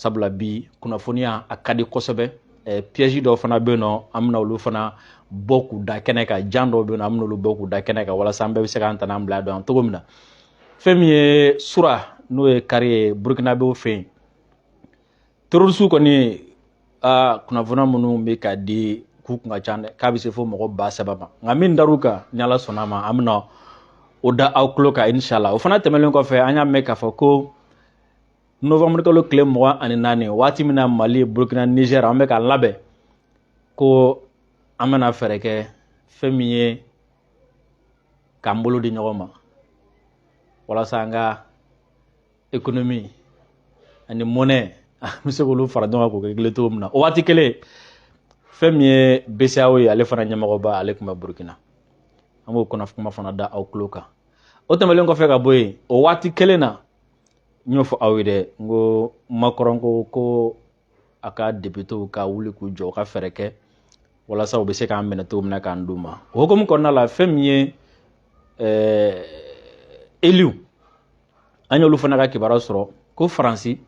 Sabula bi kunnafoniya a ka di kosɛbɛ. Piège dɔw fana bɛ yen nɔ, an bɛna olu fana bɔ k'u da kɛnɛ kan. Jan dɔw bɛ yen nɔ, an bɛna olu bɔ k'u da kɛnɛ kan walasa an bɛɛ bɛ se k'an tana bila dɔn cogo min na. Fɛn min ye sura, n'o ye kari ye Burukinabew fɛ yen, terroriste kɔni a kunnafoniya minnu bɛ ka di k'u kun ka ca dɛ, k'a bɛ se fo mɔgɔ 3000 ma. Nka min dar'u kan, ni Ala sɔnna a ma, an bɛna o da aw tulo kan, inshallah. O fana tɛmɛnen kɔfɛ, an y'a mɛn k'a fɔ ko novembre kalo tile 24, waati min na Mali, Burukina, Niger, an bɛ ka labɛn ko an bɛna fɛɛrɛ kɛ fɛn min ye k'an bolo di ɲɔgɔn ma walasa an ka économie ani monnaie, an bɛ se k'olu fara ɲɔgɔn kan k'o kɛ kelen cogo min na. O waati kelen, fɛn min ye BCEAO ye, ale fana ɲɛmɔgɔba, ale tun bɛ Burukina. An b'o kɔnɔ kuma fana da aw tulo kan. O tɛmɛnen kɔfɛ ka bɔ yen, o waati kelen na, n y'o fɔ aw ye dɛ, n ko Macron ko ko a ka députéw ka wuli k'u jɔ, u ka fɛɛrɛ kɛ walasa u bɛ se k'an minɛ cogo min na k'an d'u ma. O hukumu kɔnɔna la, fɛn min ye élu, an y'olu fana ka kibaruya sɔrɔ ko Faransi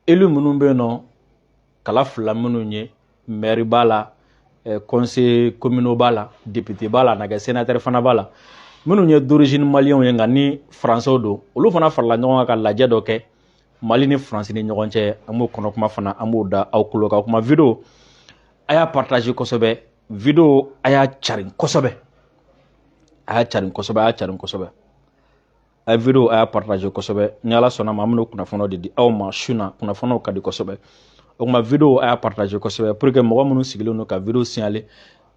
élu minnu bɛ yen nɔ, kala fila minnu ye, maire b'a la, conseil communaux b'a la, député b'a la, a na kɛ sénateur fana b'a la, minnu ye d'origine maliyɛnw ye nka ni faransɛw don, olu fana farala ɲɔgɔn kan ka lajɛ dɔ kɛ Mali ni Faransi ni ɲɔgɔn cɛ. An b'o kɔnɔ kuma fana, an b'o da aw tulo kan. O kuma, vidéo a y'a partager kosɛbɛ, vidéo a y'a carin kosɛbɛ, a y'a carin kosɛbɛ, a y'a carin kosɛbɛ, a ye vidéo a y'a partager kosɛbɛ. Ni Ala sɔnna ma, an bɛna kunnafoniw de di aw ma su na. Kunnafoniw ka di kosɛbɛ. O kuma, vidéo a y'a partager kosɛbɛ pour que mɔgɔ minnu sigilen don ka vidéo signaler,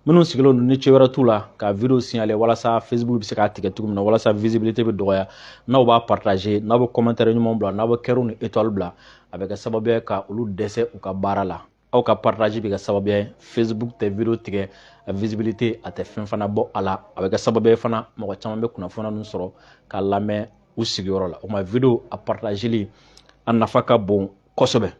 minnu sigilen don ni ci wɛrɛ t'u la ka vidéo signaler, walasa Facebook bɛ se k'a tigɛ cogo min na, walasa visibilité bɛ dɔgɔya. N'aw b'a partager, n'aw bɛ commentaire ɲuman bila, n'aw bɛ cœur ni étoile bila, a bɛ kɛ sababu ye ka olu dɛsɛ u ka baara la. Aw ka partage bɛ kɛ sababu ye Facebook tɛ vidéo tigɛ, a visibilité a tɛ fɛn fana bɔ a la. A bɛ kɛ sababu ye fana, mɔgɔ caman bɛ kunnafoniya ninnu sɔrɔ k'a lamɛn u sigiyɔrɔ la. O kuma, vidéo a partageli a nafa ka bon kosɛbɛ.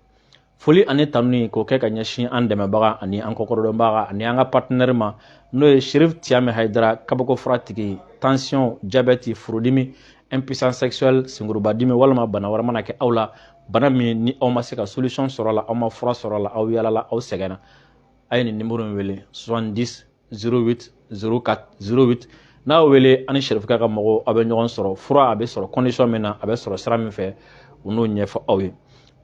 Foli ani tanuni k'o kɛ ka ɲɛsin an dɛmɛbaga ani an kɔkɔrɔdɔnbaga ani an ka partenaire ma, n'o ye Sherif Tiame Hayidara, kabako fura tigi. Tension, diabète, furudimi, impuissance sexuelle, sengurubadimi, walima bana wɛrɛ mana kɛ aw la, bana min ni aw ma se ka solution sɔrɔ a la, aw ma fura sɔrɔ a la, aw yalala, aw sɛgɛnna, a ye nin numéro in wele: 70 08 04 08. N'a wele, ani Sherifka ka mɔgɔw, aw bɛ ɲɔgɔn sɔrɔ. Fura a bɛ sɔrɔ condition min na, a bɛ sɔrɔ sira min fɛ, u n'o ɲɛfɔ aw ye.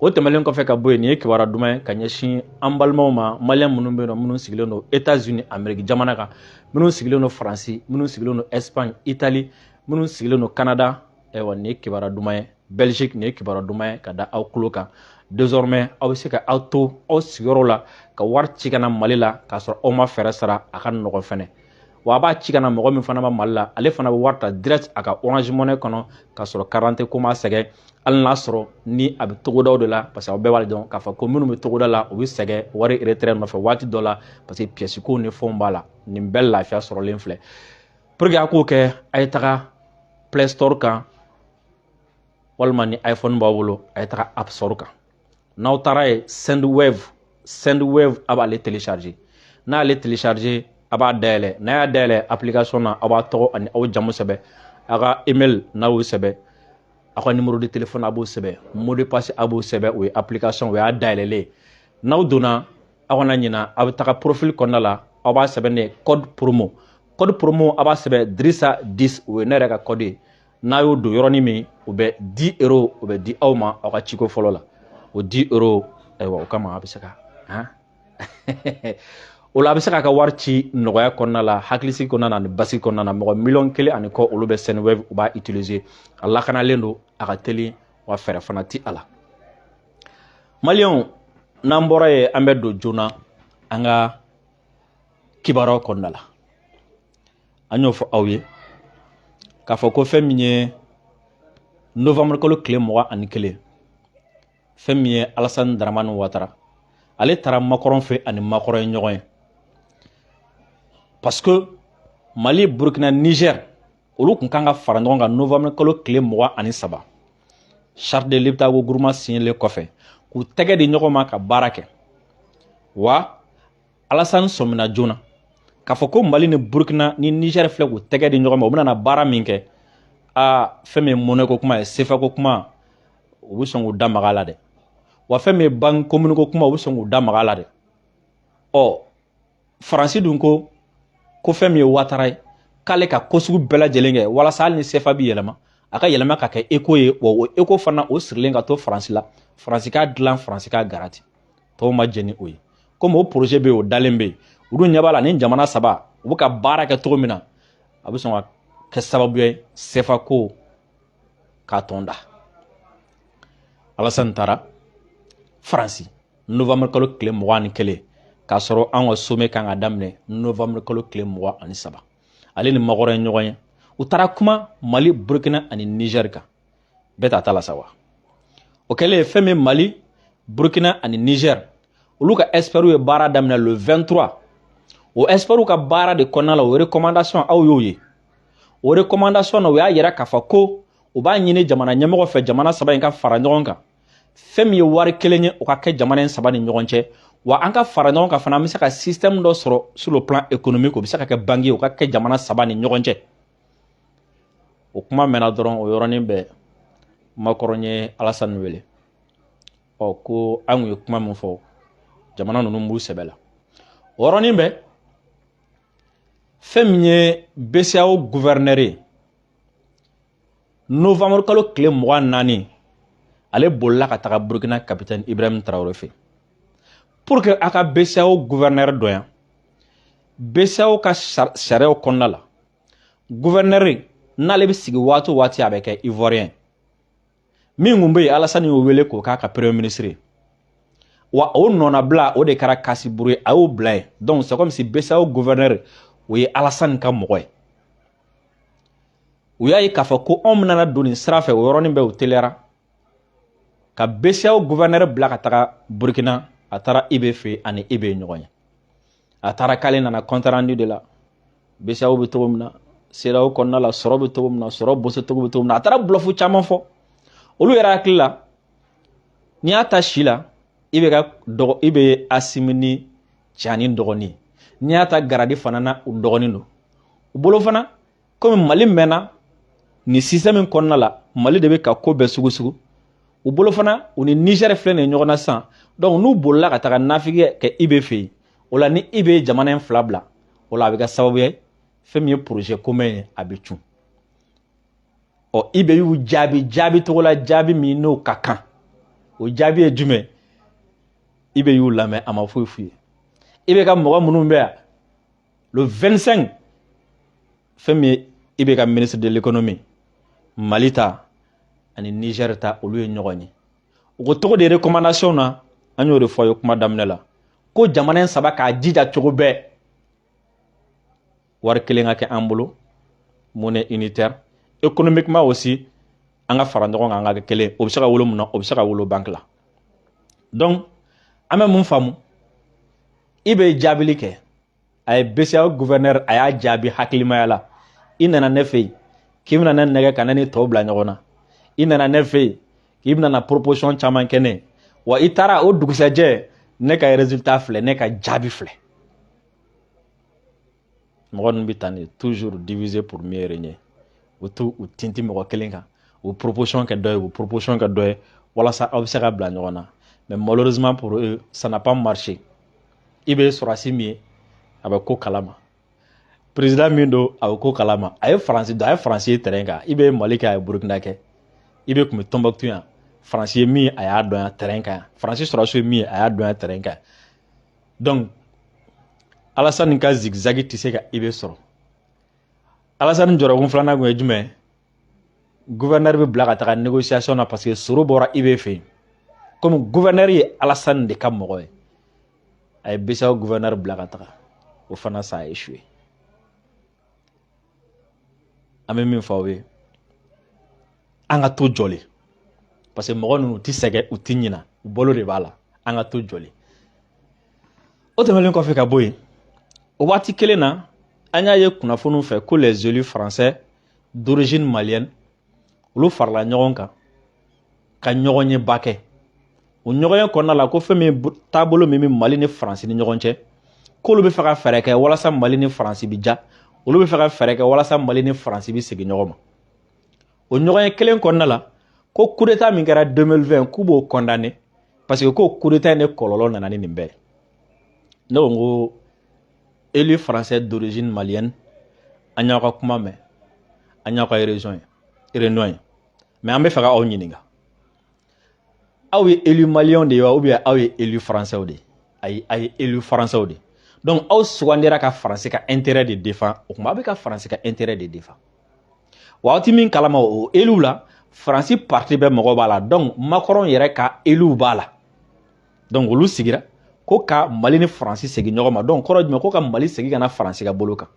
O tɛmɛnen kɔfɛ ka bɔ yen, nin ye kibaruya duman ye ka ɲɛsin an balimaw ma, maliyɛn minnu bɛ yen nɔ, minnu sigilen don États-Unis Amérique jamana kan, minnu sigilen don Faransi, minnu sigilen don Espagne, Italie, minnu sigilen don Canada. Ayiwa, nin ye kibaruya duman ye. Belgique, nin ye kibaruya duman ye ka da aw tulo kan. Désormais, aw bɛ se ka aw to aw sigiyɔrɔ la ka wari ci ka na Mali la k'a sɔrɔ aw ma fɛɛrɛ sara. A ka nɔgɔn fɛnɛ wa. A b'a ci ka na, mɔgɔ min fana ma Mali la, ale fana bɛ wari ta direct a ka Orange Money kɔnɔ k'a sɔrɔ carte ko ma sɛgɛn, hali n'a sɔrɔ ni a bɛ togodaw de la, parce que aw bɛɛ b'a dɔn k'a fɔ ko minnu bɛ togoda la, u bɛ sɛgɛn wari retrait nɔfɛ waati dɔ la, parce que pièce ko ni fɛnw b'a la. Nin bɛɛ lafiya sɔrɔlen filɛ. Pour que a k'o kɛ, a ye taga Play Store kan, walima ni iPhone b'aw bolo, a ye taga App Store kan. N'aw taara ye, Sendwave, Sendwave, a b'ale télécharger. N'ale télécharger, a b'a dayɛlɛ. N'a y'a dayɛlɛ, application na, aw b'a tɔgɔ ani aw jamu sɛbɛn, a ka email n'a y'o sɛbɛn, aw ka numéro de téléphone a b'o sɛbɛn, mot de passe a b'o sɛbɛn. O ye application, o y'a dayɛlɛlen. N'aw donna, aw kana ɲina, aw bɛ taga profil kɔnɔna la, aw b'a sɛbɛn ne code promo. Code promo, a b'a sɛbɛn Drissa 10, o ye ne yɛrɛ ka code ye. N'a y'o don yɔrɔnin min, o bɛ 10 euros, o bɛ di aw ma aw ka ciko fɔlɔ la. O 10 euros, ayiwa, o kama a bɛ se ka han o la, a bɛ se k'a ka wari ci nɔgɔya kɔnɔna la, hakilisigi kɔnɔna na ani basigi kɔnɔna na. Mɔgɔ 1,1 miliyɔn olu bɛ Sendwave, u b'a utiliser. A lakanalen don, a ka teli wa, fɛɛrɛ fana ti a la. Maliyɛnw, n'an bɔra yen, an bɛ don joona an ka kibaruyaw kɔnɔna la. An y'o fɔ aw ye k'a fɔ ko fɛn min ye novembre kalo tile 21, fɛn min ye Alassane Dramane Ouattara, ale taara Macron fɛ ani Macron ye ɲɔgɔn ye, parce que Mali, Burkina, Niger, olu kun kan ka fara ɲɔgɔn kan novembre kalo tile 23, charte de Liptako Gourma signelen kɔfɛ, k'u tɛgɛ di ɲɔgɔn ma ka baara kɛ. Wa Alassane sɔmina joona k'a fɔ ko Mali ni Burkina ni Niger filɛ k'u tɛgɛ di ɲɔgɔn ma, u bɛna na baara min kɛ, aa, fɛn min ye monnaie ko kuma ye, CFA ko kuma, u bɛ sɔn k'u da maga a la dɛ. Wa fɛn min ye banque commune ko kuma, u bɛ sɔn k'u da maga a la dɛ. Ɔ, Faransi dun ko ko fɛn min ye Watara ye, k'ale ka ko sugu bɛɛ lajɛlen kɛ walasa hali ni CFA bi yɛlɛma, a ka yɛlɛma ka kɛ éco ye. Wa o éco fana, o sirilen ka to Faransi la, Faransi k'a dilan, Faransi k'a garanti. Tɔw ma jɛn ni o ye. Komi o projet bɛ yen, o dalen bɛ yen, olu ɲɛ b'a la ni jamana saba u bɛ ka baara kɛ cogo min na, a bɛ sɔn ka kɛ sababu ye CFA ko k'a tɔn da. Alasani taara Faransi novembre kalo tile 21, k'a sɔrɔ an ka sommet kan ka daminɛ novembre kalo tile 23. Ale ni Macron ye ɲɔgɔn ye, u taara kuma Mali, Burukina ani Niger kan. Bɛɛ ta ta la sa wa. O kɛlen, fɛn min Mali, Burukina ani Niger, olu ka experts ye baara daminɛ le 23. O experts ka baara de kɔnɔna la, o recommandation, aw y'o ye, o recommandation na, u y'a yira k'a fɔ ko u b'a ɲini jamana ɲɛmɔgɔ fɛ, jamana saba in ka fara ɲɔgɔn kan, fɛn min ye wari kelen ye, o ka kɛ jamana in saba ni ɲɔgɔn cɛ. Wa an ka fara ɲɔgɔn kan fana, an bɛ se ka système dɔ sɔrɔ sur le plan économique, o bɛ se ka kɛ banque ye, o ka kɛ jamana saba ni ɲɔgɔn cɛ. O kuma mɛnna dɔrɔn, o yɔrɔnin bɛɛ, Macron ye Alasani wele. Ɔ, ko an kun ye kuma min fɔ, jamana ninnu b'u sɛbɛ la. O yɔrɔnin bɛɛ, fɛn min ye BCEAO gouverneur ye, novembre kalo tile 24, ale bolila ka taga Burukina capitaine Ibrahim Traoré fɛ. Pour que a ka BCEAO gouverneur dɔn yan, BCEAO ka sariyaw kɔnɔna la, gouverneur n'ale bɛ sigi waati o waati, a bɛ kɛ Ivoirien. Min kun bɛ yen, Alasani y'o wele k'o k'a ka premier ministre ye. Wa o nɔnabila, o de kɛra Kasiburu ye, a y'o bila yen. Donc c'est comme si BCEAO gouverneur, o ye Alasani ka mɔgɔ ye. U y'a ye k'a fɔ ko anw bɛna don nin sira fɛ. O yɔrɔnin bɛɛ, u teliyara ka BCEAO gouverneur bila ka taga Burukina. A taara IB fɛ yen, ani IB ye ɲɔgɔn ye. A taara k'ale nana compte rendu de la, BCEAO bɛ cogo min na, CEDEAO kɔnɔna la, sɔrɔ bɛ cogo min na, sɔrɔ bɔsɛ cogo bɛ cogo min na. A taara bluff caman fɔ. Olu yɛrɛ hakili la, n'i y'a ta si la, i bɛ ka dɔgɔ, i bɛ Asimi ni Cani dɔgɔnin. N'i y'a ta grade fana na, u dɔgɔnin don. U bolo fana, komi Mali mɛnna nin système in kɔnɔna la, Mali de bɛ ka ko bɛɛ sugu sugu u bolo fana. U ni Niger filɛ nin ye ɲɔgɔn na sisan. Donc n'u bolila ka taga nafigi kɛ IB fɛ yen, o la ni IB ye jamana in fila bila, o la a bɛ kɛ sababu ye, fɛn min ye projet commun ye, a bɛ cun. Ɔ, IB y'u jaabi jaabi cogo la, jaabi min n'o ka kan. O jaabi ye jumɛn? IB y'u lamɛn, a ma foyi f'u ye. IB ka mɔgɔ minnu bɛ yan, le 25, fɛn min ye IB ka ministre de l'économie, Mali ta ani Niger ta, olu ye ɲɔgɔn ye. U ko cogo de recommandation na, an y'o de fɔ ye kuma daminɛ la, ko jamana in saba k'a jija cogo bɛɛ, wari kelen ka kɛ an bolo, monnaie unitaire. Économiquement aussi, an ka fara ɲɔgɔn kan, an ka kɛ kelen. O bɛ se ka wolo mun na? O bɛ se ka wolo banque la. Donc an bɛ mun faamu? I bɛ jaabili kɛ, a ye BCEAO gouverneur, a y'a jaabi hakilimaya la. I nana ne fɛ yen k'i bɛna ne nɛgɛ ka ne ni tɔw bila ɲɔgɔn na. I nana ne fɛ yen k'i bɛna na proposition caman kɛ ne wa. I taara, o dugusɛjɛ, ne ka résultat filɛ, ne ka jaabi filɛ. Mɔgɔ ninnu bɛ tan de, toujours diviser pour mieux régner. U t'u u tinti mɔgɔ kelen kan, u proposition kɛ dɔ ye, u proposition kɛ dɔ ye, walasa aw bɛ se ka bila ɲɔgɔn na. Mais malheureusement pour eux, ça n'a pas marché. I bɛ sɔrɔsi min ye, a bɛ ko kalama. Président min don, a bɛ ko kalama. A ye Faransi dɔn, a ye Faransi ye terrain kan. I bɛ Mali kɛ, a ye Burukina kɛ. I bɛ kun bɛ Tɔnbɔkutu yan. Faransi ye min ye, a y'a dɔn yan terrain kan yan. Faransi sɔrɔsi ye min ye, a y'a dɔn yan terrain kan. Donc Alasani ka zigzag tɛ se ka i bɛ sɔrɔ. Alasani jɔrɔkun filanan kun ye jumɛn? Gouverneur bɛ bila ka taga négociation na, parce que soro bɔra IB fɛ yen. Komi gouverneur ye Alasani de ka mɔgɔ ye, a ye BCEAO gouverneur bila ka taga, o fana, ça a échoué. An bɛ min fɔ aw ye, an ka to jɔlen, parce que mɔgɔ ninnu, u ti sɛgɛn, u ti ɲina, u bolo de b'a la. An ka to jɔlen. O tɛmɛnen kɔfɛ ka bɔ yen, o waati kelen na, an y'a ye kunnafoniw fɛ ko les élus français d'origine malienne, olu farala ɲɔgɔn kan ka ɲɔgɔn ye ba kɛ. O ɲɔgɔn ye kɔnɔna la, ko fɛn min taabolo min bɛ Mali ni Faransi ni ɲɔgɔn cɛ, k'olu bɛ fɛ ka fɛɛrɛ kɛ walasa Mali ni Faransi bɛ ja, olu bɛ fɛ ka fɛɛrɛ kɛ walasa Mali ni Faransi bɛ segin ɲɔgɔn ma. O ɲɔgɔn ye kelen kɔnɔna la, ko coup d'état min kɛra 2020, k'u b'o condamné. Parce que ko coup d'état in de kɔlɔlɔ nana ni nin bɛɛ. Ne ko n ko élu français d'origine malienne, an y'aw ka kuma mɛn, an y'aw ka région ye, réunion ye, mais an bɛ fɛ ka aw ɲininka: aw ye élu malien de ye wa, ou bien aw ye élu français de ye? Ayi, a ye élu français de ye. Donc aw sugandira ka Faransi ka intérêt de défend. O tuma, aw bɛ ka Faransi ka intérêt de défend. Waati min kalama o élu la, Faransi parti bɛɛ mɔgɔ b'a la. Donc Macron yɛrɛ ka élu b'a la. Donc olu sigira ko ka Mali ni Faransi segin ɲɔgɔn ma. Donc kɔrɔ jumɛn? Ko ka Mali segin ka na Faransi ka bolo kan.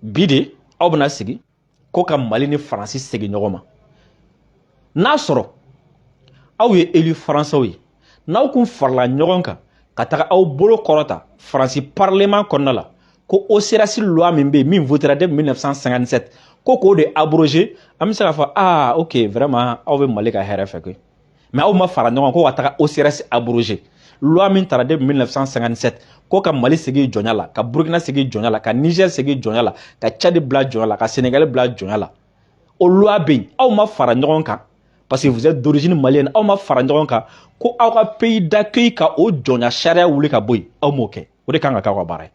Bi de aw bɛna sigi ko ka Mali ni Faransi segin ɲɔgɔn ma. N'a sɔrɔ aw ye élu français ye, n'aw kun farala ɲɔgɔn kan ka taga aw bolo kɔrɔta Faransi parlement kɔnɔna la ko OCRS loi min bɛ yen, min votera depuis 1957, ko k'o de abroger, an bɛ se k'a fɔ: ah ok, vraiment aw bɛ Mali ka hɛrɛ fɛ koyi. Mais aw ma fara ɲɔgɔn kan ko ka taga OCRS abroger, loi min tara depuis 1957, ko ka Mali segin jɔnya la, ka Burkina segin jɔnya la, ka Niger segin jɔnya la, ka Tchad bila jɔnya la, ka Sénégal bila jɔnya la. O loi bɛ yen, aw ma fara ɲɔgɔn kan parce que vous êtes d'origine malienne. Aw ma fara ɲɔgɔn kan ko aw ka pays d'accueil ka o jɔnya sariya wuli ka bɔ yen. Aw m'o kɛ. O de kan ka k'aw ka baara ye,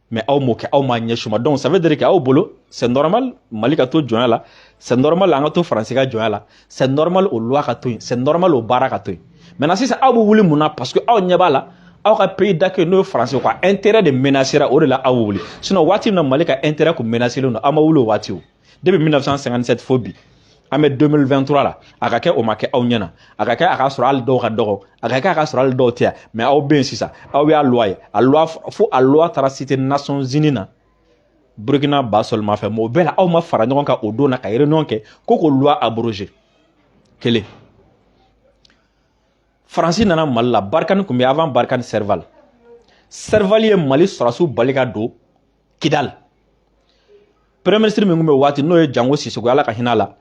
mais aw m'o kɛ, aw m'a ɲɛsin o ma. Donc ça veut dire que aw bolo, c'est normal Mali ka to jɔnya la, c'est normal an ka to Faransi ka jɔnya la, c'est normal o loi ka to yen, c'est normal o baara ka to yen. Maintenant sisan, aw bɛ wuli mun na? Parce que aw ɲɛ b'a la, aw ka pays d'accueil, n'o ye Faransi, o ka intérêt de menacera. O de la aw bɛ wuli. Sinon waati min na Mali ka intérêt kun menacelen don, aw ma wuli o waati. O depuis 1957 fo bi, an bɛ 2023 la. A ka kɛ, o ma kɛ aw ɲɛna. A ka kɛ, a ka sɔrɔ hali dɔw ka dɔgɔ, a ka kɛ, a ka sɔrɔ hali dɔw tɛ yan, mais aw bɛ yen sisan. Aw y'a loi ye, a loi fo a loi taara cité Nations Unies na Burkina ba seulement fɛ. Mais o bɛɛ la, aw ma fara ɲɔgɔn kan o don na ka réunion kɛ ko k'o loi abrogé. Kelen, Faransi nana Mali la, Barkhane tun bɛ avant Barkhane, Serval. Serval ye Mali sɔrɔsiw bali ka don Kidal. Premier ministre min tun bɛ waati, n'o ye Jango Sisoko, Ala ka hinɛ a la,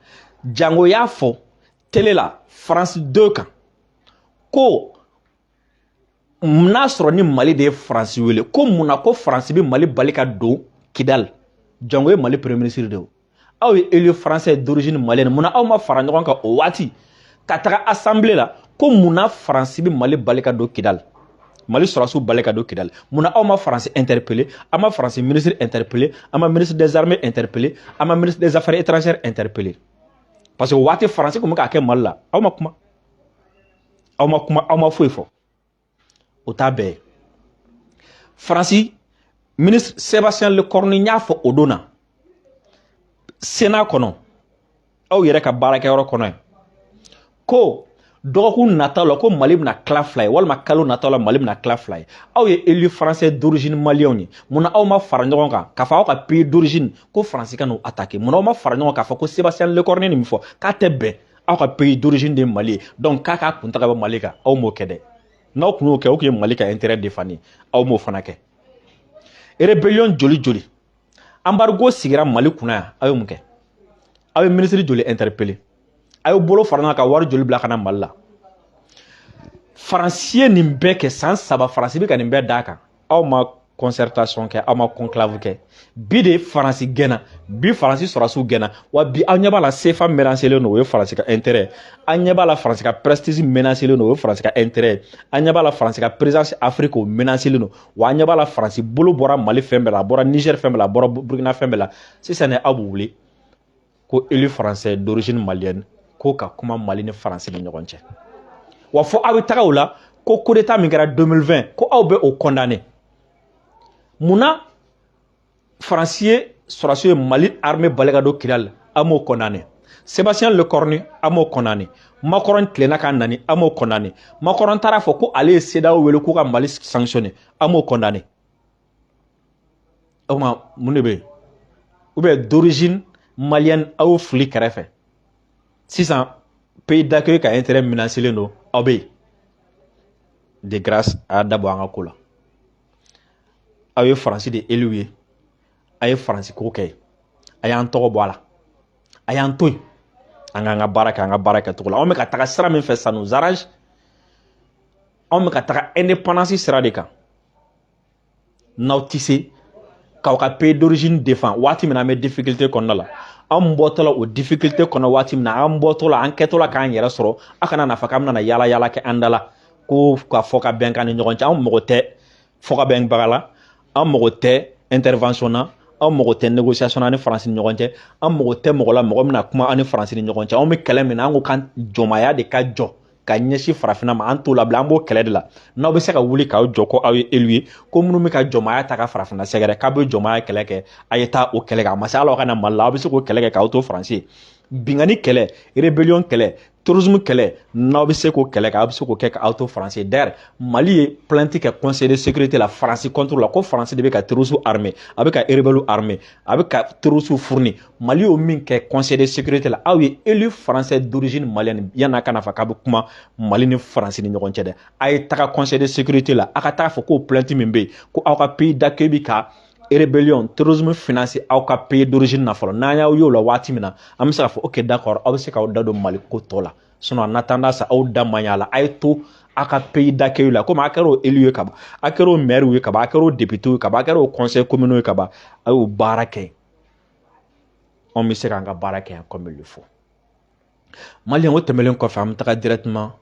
Jango y'a fɔ télé la France 2 kan ko n'a sɔrɔ ni Mali de ye Faransi wele, ko munna ko Faransi bɛ Mali bali ka don Kidal? Jango ye Mali premier ministre de ye. Aw ye élu français d'origine malienne, munna aw ma fara ɲɔgɔn kan o waati ka taga assemblée la ko munna Faransi bɛ Mali bali ka don Kidal, Mali sɔrɔsiw bali ka don Kidal? Munna aw ma Faransi interpellé? An ma Faransi ministre interpellé, an ma ministre des armées interpellé, an ma ministre des affaires étrangères interpellé, parce que waati Faransi tun bɛ k'a kɛ Mali la, aw ma kuma, aw ma kuma, aw ma foyi fɔ. O t'a bɛɛ ye. Faransi ministre Sébastien Lecornu y'a fɔ o don na Sénat kɔnɔ, aw yɛrɛ ka baarakɛyɔrɔ kɔnɔ yen, ko dɔgɔkun nataw la, ko Mali bɛna tila fila ye, walima kalo nataw la, Mali bɛna tila fila ye. Aw ye élu français d'origine malien ye, munna aw ma fara ɲɔgɔn kan k'a fɔ aw ka pays d'origine ko Faransi ka n'u attaquer? Munna aw ma fara ɲɔgɔn kan k'a fɔ ko Sébastien Lecornu nin fɔ k'a tɛ bɛn, aw ka pays d'origine de ye Mali ye, donc k'a k'a kun taga bɔ Mali kan? Aw m'o kɛ dɛ. N'aw kun y'o kɛ, o tun ye Mali ka intérêt défendre. Aw m'o fana kɛ. Rébellion joli joli, embargo sigira Mali kunna yan, aw ye mun kɛ? Aw ye ministre joli interpellé? A ye bolo fara ɲɔgɔn kan ka wari joli bila ka na Mali la? Faransi ye nin bɛɛ kɛ san 3, Faransi bɛ ka nin bɛɛ d'a kan. Aw ma concertation kɛ, aw ma conclave kɛ. Bi de Faransi gɛnna, bi Faransi sɔrɔsiw gɛnna wa. Bi aw ɲɛ b'a la, CFA menacelen don, o ye Faransi ka intérêt. An ɲɛ b'a la, Faransi ka prestige menacelen don, o ye Faransi ka intérêt. An ɲɛ b'a la, Faransi ka présence Afrique, o menacelen don wa. An ɲɛ b'a la, Faransi bolo bɔra Mali fɛn bɛɛ la, a bɔra Niger fɛn bɛɛ la, a bɔra Burkina fɛn bɛɛ la. Sisan aw b'u wele ko élu français d'origine malienne, ko ka kuma Mali ni Faransi ni ɲɔgɔn cɛ wa. Fo aw bɛ taga o la ko coup d'état min kɛra 2020, ko aw bɛ o condamné. Munna Faransi ye sɔrɔsiw ye Mali armée bali ka don Kidal, aw m'o condamné? Sébastien Lecornu, aw m'o condamné. Macron tilenna ka nani, aw m'o condamné. Macron taara fɔ ko ale ye CEDEAO wele k'u ka Mali sanctionné, aw m'o condamné. O tuma, mun de bɛ yen? Ou bien d'origine malienne, aw fili kɛrɛfɛ. Sisan pays d'accueil ka intérêt menacelen don, aw bɛ yen. De grâce, a y'a dabɔ an ka ko la. Aw ye Faransi de élu ye, a ye Faransi ko kɛ, a y'an tɔgɔ bɔ a la, a y'an to yen, an k'an ka baara kɛ an ka baara kɛcogo la. Anw bɛ ka taga sira min fɛ, ça nous arrange. Anw bɛ ka taga indépendance sira de kan. N'aw tɛ se k'aw ka pays d'origine défend waati min na an bɛ difficulté kɔnɔna la, An bɔtɔ la o difficulté kɔnɔ waati min na, an bɔtɔ la, an kɛtɔ la k'an yɛrɛ sɔrɔ, a kana n'a fɔ k'an bɛna yaala yaala kɛ an da la ko ka fɔ ka bɛn kan ni ɲɔgɔn cɛ. An mago tɛ fɔ ka bɛnbaga la, an mago tɛ intervention na, an mago tɛ négociation na ni Faransi ni ɲɔgɔn cɛ, an mago tɛ mɔgɔ la mɔgɔ bɛna kuma an ni Faransi ni ɲɔgɔn cɛ. Anw bɛ kɛlɛ min na, an ko k'an jɔnmaya de ka jɔ ka ɲɛsin farafinna ma, an t'o labila, an b'o kɛlɛ de la. N'aw bɛ se ka wuli k'aw jɔ ko aw ye élu ye, ko minnu bɛ ka jɔnmaya ta ka farafinna sɛgɛrɛ, k'a bɛ jɔnmaya kɛlɛ kɛ, a ye taa o kɛlɛ kɛ. A ma se hali aw ka na Mali la, aw bɛ se k'o kɛlɛ kɛ k'aw to Faransi ye. Binkanni kɛlɛ, rébellion kɛlɛ, terrorisme kɛlɛ, n'aw bɛ se k'o kɛlɛ kɛ, aw bɛ se k'o kɛ k'aw to Faransi. D'ailleurs, Mali ye plainte kɛ Conseil de sécurité la Faransi contre la, ko Faransi de bɛ ka terrorisme armé, a bɛ ka rebelle armé, a bɛ ka terrorisme fourni. Mali y'o min kɛ Conseil de sécurité la, aw ye élu français d'origine malienne, yan'a ka n'a fɔ k'a bɛ kuma Mali ni Faransi ni ɲɔgɔn cɛ dɛ, a ye taga Conseil de sécurité la, a ka taga fɔ k'o plainte min bɛ yen, ko aw ka pays d'accueil bɛ ka rébellion, terrorisme financé aw ka pays d'origine na fɔlɔ. N'an y'aw y'o la waati min na, an bɛ se k'a fɔ ok d'accord, aw bɛ se k'aw da don Mali ko tɔ la. Sinon en attendant ça, aw da man ɲi a la, a ye to aw ka pays d'accueil la. Komi a kɛra o élu ye ka ban, a kɛra o maire ye ka ban, a kɛra o député ye ka ban, a kɛra o conseil communaux ye ka ban, a y'o baara kɛ. Anw bɛ se k'an ka baara kɛ yan comme il le faut. Maliyɛn, o tɛmɛnen kɔfɛ, an bɛ taga directement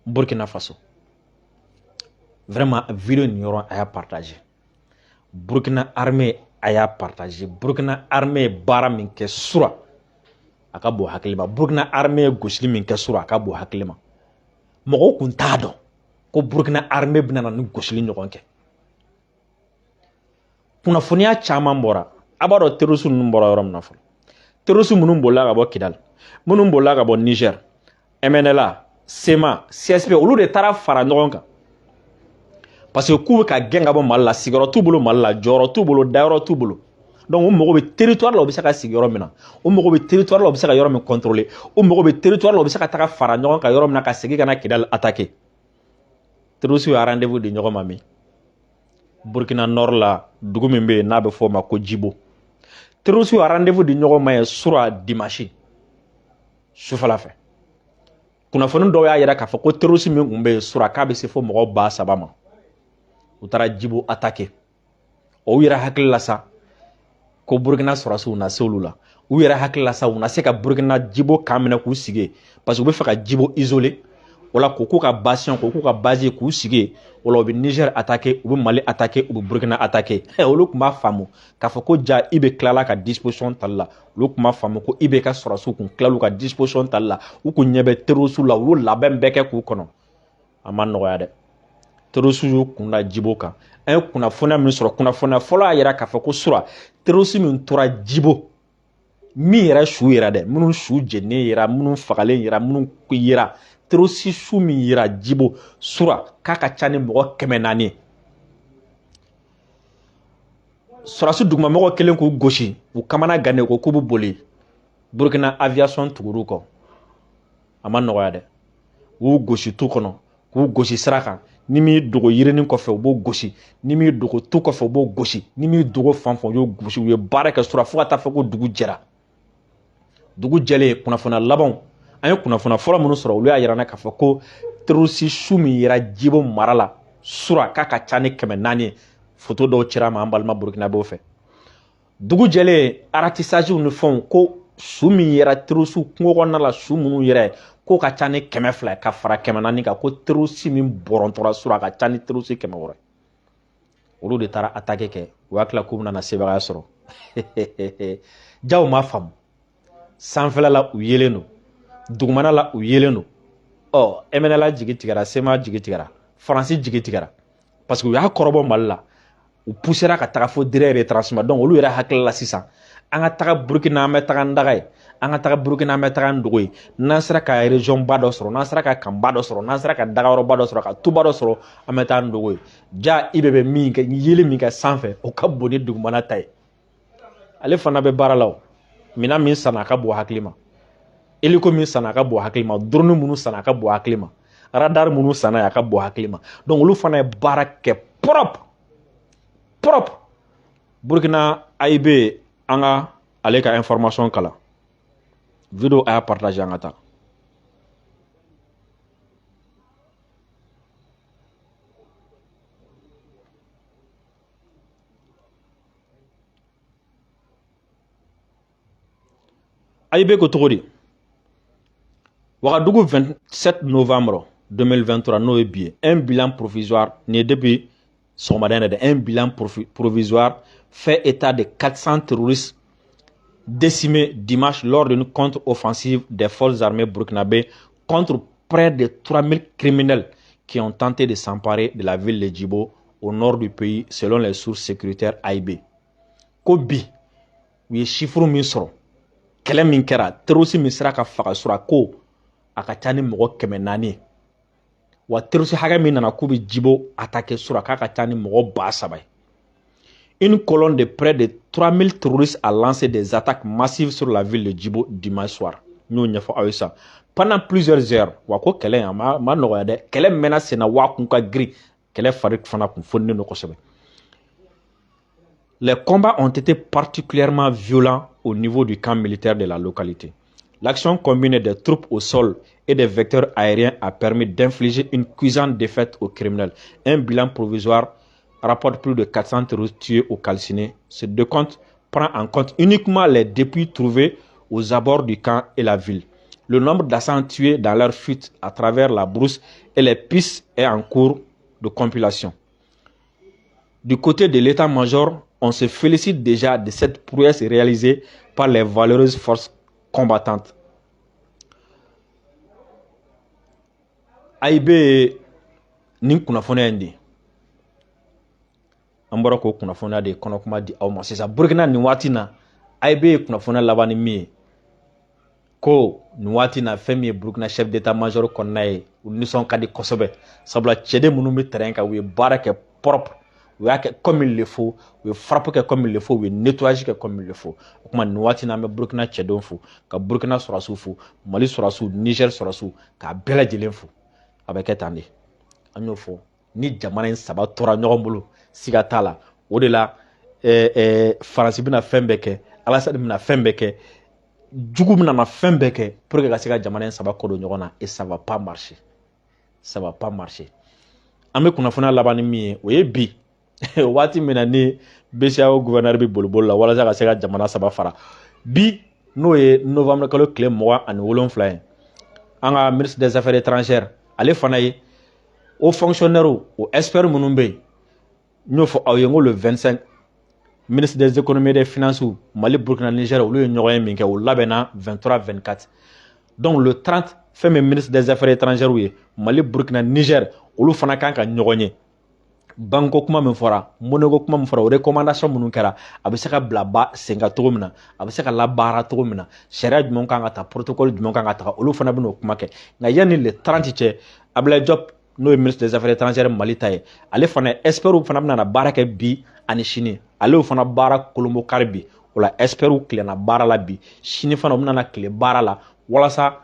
Burkina Faso. Vraiment, vidéo nin yɔrɔ a y'a partager. Burkina armée a y'a partager. Burkina armée ye baara min kɛ sura, a ka bon hakili ma. Burkina armée ye gosili min kɛ sura, a ka bon hakili ma. Mɔgɔw kun t'a dɔn ko Burkina armée bɛna na ni gosili ɲɔgɔn kɛ. Kunnafoniya caman bɔra. A b'a dɔn terroriste ninnu bɔra yɔrɔ min na fɔlɔ. Terroriste minnu bolila ka bɔ Kidal, minnu bolila ka bɔ Niger, MNLA, CMA, CSP, olu de taara fara ɲɔgɔn kan. Parce que k'u bɛ ka gɛn ka bɔ Mali la, sigiyɔrɔ t'u bolo Mali la, jɔyɔrɔ t'u bolo, dayɔrɔ t'u bolo. Donc u mago bɛ territoire la, u bɛ se ka sigi yɔrɔ min na, u mago bɛ territoire la, u bɛ se ka yɔrɔ min contrôler, u mago bɛ territoire la, u bɛ se ka taga fara ɲɔgɔn kan yɔrɔ min na ka segin ka na Kidal attaquer. Terroristes ye rendez-vous di ɲɔgɔn ma min Burkina Nord la, dugu min bɛ yen n'a bɛ fɔ o ma ko Djibo. Terroristes ye rendez-vous di ɲɔgɔn ma yen sura dimanche sufɛla fɛ. Kunnafoni dɔw y'a yira k'a fɔ ko terroriste min tun bɛ yen sura, k'a bɛ se fo mɔgɔ 3000 ma. U taara Djibo attaquer. O yɛrɛ hakili la sa ko Burkina sɔrɔsiw na se olu la. U yɛrɛ hakili la sa u na se ka Burkina Djibo kan minɛ k'u sigi, parce que u bɛ fɛ ka Djibo isoler. O la k'u k'u ka bastion, k'u k'u ka base, k'u sigi o la, u bɛ Niger attaquer, u bɛ Mali attaquer, u bɛ Burkina attaquer. Olu tun b'a faamu k'a fɔ ko ja IB tilala ka disposition tali la. Olu tun b'a faamu ko IB ka sɔrɔsiw kun tilala u ka disposition tali la. U kun ɲɛ bɛ terroriste la, u y'u labɛn bɛɛ kɛ k'u kɔnɔ. A ma nɔgɔya dɛ. Terroriste y'u kun da Djibo kan. An ye kunnafoniya min sɔrɔ, kunnafoniya fɔlɔ y'a yira k'a fɔ ko sura terroriste min tora Djibo, min yɛrɛ su yɛrɛ dɛ, minnu su jeninen yera, minnu fagalen yera, minnu yera, terroriste su min yera Djibo sura, k'a ka ca ni mɔgɔ 400 ye. Sɔrɔsi dugumamɔgɔw kɛlen k'u gosi, u kamana gannen ko k'u bɛ boli, Burkina aviation tugur'u kɔ. A ma nɔgɔya dɛ. U y'u gosi tu kɔnɔ, k'u gosi sira kan. Ni m'i dogo yirinin kɔfɛ, u b'o gosi. Ni m'i dogo tu kɔfɛ, u b'o gosi. Ni m'i dogo fan fɛn, u y'o gosi. U ye baara kɛ sura fo ka taa fɔ ko dugu jɛra. Dugu jɛlen, kunnafoniya labanw, an ye kunnafoniya fɔlɔ minnu sɔrɔ, olu y'a yira n na k'a fɔ ko terroriste su min yera Djibo mara la sura, k'a ka ca ni 400 ye. Foto dɔw cira ma an balima Burkinabɛw fɛ. Dugu jɛlen, ratissage ni fɛnw, ko su min yera terroriste kungo kɔnɔna la, su minnu yɛrɛ k'o ka ca ni 200 ka fara 400 kan, ko terroriste min bɔrɔntɔra sura, a ka ca ni terroriste 600. Olu de taara attaque kɛ. U y'a tila k'u bɛna na sebagaya sɔrɔ. Jaw ma faamu. Sanfɛla la u yelen don, dugumana la u yelen don. Ɔ MNLA jigi tigɛra, CMA jigi tigɛra, Faransi jigi tigɛra, parce que u y'a kɔrɔbɔ Mali la, u poussera ka taga fo direct retranchement. Donc olu yɛrɛ hakili la sisan, an ka taga Burkina, an bɛ taga n daga ye, an ka taga Burkina, an bɛ taga n dogo ye. N'an sera ka région ba dɔ sɔrɔ, n'an sera ka camp ba dɔ sɔrɔ, n'an sera ka dagayɔrɔba dɔ sɔrɔ, ka tuba dɔ sɔrɔ, an bɛ taa n dogo ye. Ja IB bɛ min kɛ, yeli min kɛ sanfɛ, o ka bon ni dugumana ta ye. Ale fana bɛ baara la o. Minɛn min sanna, a ka bon hakili ma. Hélico min sanna, a ka bon hakili ma. Drone minnu sanna, a ka bon hakili ma. Radar minnu sanna, a ka bon hakili ma. Donc olu fana ye baara kɛ propre propre. Burkina AIB, an ka ale ka information kalan. Vidéo a y'a partager, an ka taa. AIB ko cogo di? Ouagadougou, 27 novembre 2023, n'o ye bi ye. Un bilan provisoire, nin ye depuis sɔgɔmada in na dɛ, un bilan provisoire fait état de 400 terroristes décimés dimanche lors d'une contre-offensive des forces armées burkinabées contre près de 3000 criminels qui ont tenté de s'emparer de la ville de Djibo au nord du pays, selon les sources sécuritaires AIB. Ko bi u ye chiffre min sɔrɔ, kɛlɛ min kɛra, terroriste min sera ka faga sɔrɔ, ko a ka ca ni mɔgɔ 400 ye. Wa terroriste hakɛ min nana k'u bɛ Djibo attaquer sɔrɔ, k'a ka ca ni mɔgɔ 3000 ye. Une colonne de près de 3000 terroristes a lancé des attaques massives sur la ville de Djibo dimanche soir. N y'o ɲɛfɔ aw ye sisan. Pendant plusieurs heures, wa ko kɛlɛ in a ma nɔgɔya dɛ. Kɛlɛ mɛnna sen na, wa kun ka girin. Kɛlɛ fari fana kun foninen don kosɛbɛ. Les combats ont été particulièrement violents au niveau du camp militaire de la localité. L'action combinée des troupes au sol et des vecteurs aériens a permis d'infliger une cuisante défaite aux criminels. Un bilan provisoire rapporte plus de 400 terroristes tués ou calcinés. Ce décompte prend en compte uniquement les dépouilles trouvées aux abords du camp et la ville. Le nombre d'assaillants tués dans leur fuite à travers la brousse et les pistes est en cours de compilation. Du côté de l'état-major, on se félicite déjà de cette prouesse réalisée par les valeureuses forces combattantes. AIB nin kunnafoniya in de, an bɔra k'o kunnafoniya de kɔnɔ kuma di aw ma sisan. Burukina nin waati na, AIB ye kunnafoniya laban ni min ye, ko nin waati na, fɛn min ye Burukina chef d'état major kɔnɔna ye, u nisɔn ka di kosɛbɛ, sabula cɛden minnu bɛ terrain kan, u ye baara kɛ propre, u y'a kɛ comme il le faut, u ye frappe kɛ comme il le faut, u ye nettoyage kɛ comme il le faut. O tuma nin waati na, an bɛ Burukina cɛdenw fo, ka Burukina sɔrɔdasiw fo, Mali sɔrɔdasiw, Niger sɔrɔdasiw, k'a bɛɛ lajɛlen fo. A bɛ kɛ tan de, an y'o fɔ. Ni jamana in saba tora ɲɔgɔn bolo, siga t'a la. O de la Faransi bɛna fɛn bɛɛ kɛ, Alasani bɛna fɛn bɛɛ kɛ, jugu bɛna na fɛn bɛɛ kɛ pour que ka se ka jamana in saba kɔ don ɲɔgɔn na, et ça va pas marcher, ça va pas marcher. An bɛ kunnafoniya laban ni min ye, o ye bi waati min na ni BCEAO gouverneur bɛ boliboli la walasa ka se ka jamana saba fara, bi n'o ye novembre kalo tile 27 ye, an ka ministre des Affaires étrangères, ale fana ye o fonctionnaire, o expert minnu bɛ yen, n y'o fɔ aw ye, n ko le 25, ministre des Économies et des Finances Mali, Burkina, Niger, olu ye ɲɔgɔn ye min kɛ, o labɛnna 23, 24. Donc le 30, fɛn min ministre des Affaires étrangères ye Mali, Burkina, Niger, olu fana kan ka ɲɔgɔn ye. Banko kuma min fɔra, monnaie ko kuma min fɔra, o recommandation minnu kɛra, a bɛ se ka bila ba sen kan cogo min na, a bɛ se ka labaara cogo min na, sariya jumɛn kan ka ta, protocole jumɛn kan ka ta, olu fana bɛ n'o kuma kɛ. Nka yanni le 30 cɛ, Abdoulaye Diop, n'o ye ministre des Affaires étrangères Mali ta ye, ale fana, experts fana bɛna na baara kɛ bi ani sini. Ale y'o fana baara kolonbo kari bi. O la, experts tilenna baara la bi, sini fana u bɛna na tile baara la walasa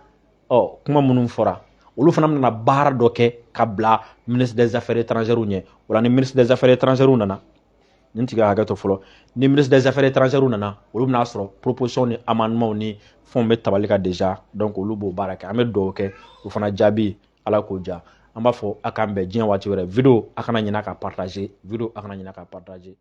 ɔ kuma minnu fɔra, olu fana bɛna baara dɔ kɛ ka bila ministre des Affaires étrangères ɲɛ. O la, ni ministre des Affaires étrangères nana, nin tigi hakɛ to fɔlɔ, ni ministre des Affaires étrangères nana, olu bɛna sɔrɔ proposition ni amendement ni fɛnw bɛ tabali kan déjà. Donc olu b'o baara kɛ. An bɛ dugawu kɛ, o fana jaabi, Ala k'o diya. An b'a fɔ a k'an bɛn diɲɛ waati wɛrɛ. Vidéo, a kana ɲinɛ ka partager. Vidéo, a kana ɲinɛ ka partager.